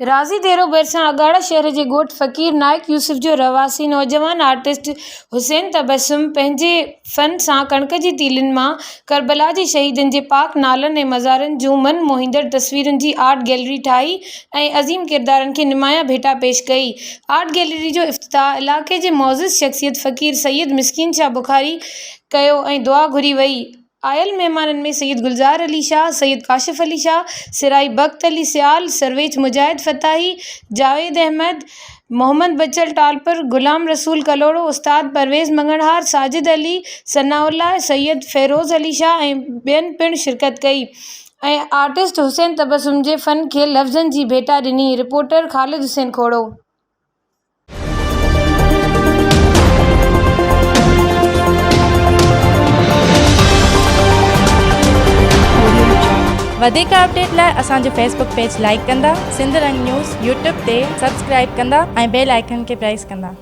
راضي ديرو ڀرسان اڳاڙا شهر جي ڳوٺ فقير نائڪ يوسف جو رهواسي نوجوان آرٽسٽ حسين تبسم پنهنجي فن سان ڪڻڪ جي تيلين مان ڪربلا جي شهيدن جي پاڪ نالن ۽ مزارن جون من موهيندڙ تصويرن جي آرٽ گيلري ٺاهي ۽ عظيم ڪردارن کي نمايان ڀيٽا پيش ڪئي. آرٽ گيلري جو افتتاح علائقي جي معزز شخصيت فقير سيد مسڪين شاهه بخاري ڪيو ۽ دعا گهري وئي. آيل مهمانن ۾ سيد گلزار علي شاهه، سيد ڪاشف علي شاهه، سرائي بخت علي سيال، سرويچ مجاهد فتاحي، جاويد احمد، محمد بچل ٽالپر، غلام رسول ڪلهوڙو، استاد پرويز مڱڻهار، ساجد علي، ثناء الله، سيد فيروز علي شاهه ۽ ٻين پڻ شرڪت ڪئي ۽ آرٽسٽ حسين تبسم جي فن کي لفظن جي ڀيٽا ڏني، رپورٽر خالد حسين کوڙو. وڌيڪ اپڊيٽ لاء اسان جو فيس بڪ پيج لائيڪ ڪندا، سنڌ رنگ نيوز يوٽيوب تي سبسڪرائيب ڪندا ۽ بيل آئيڪن کي پريس ڪندا.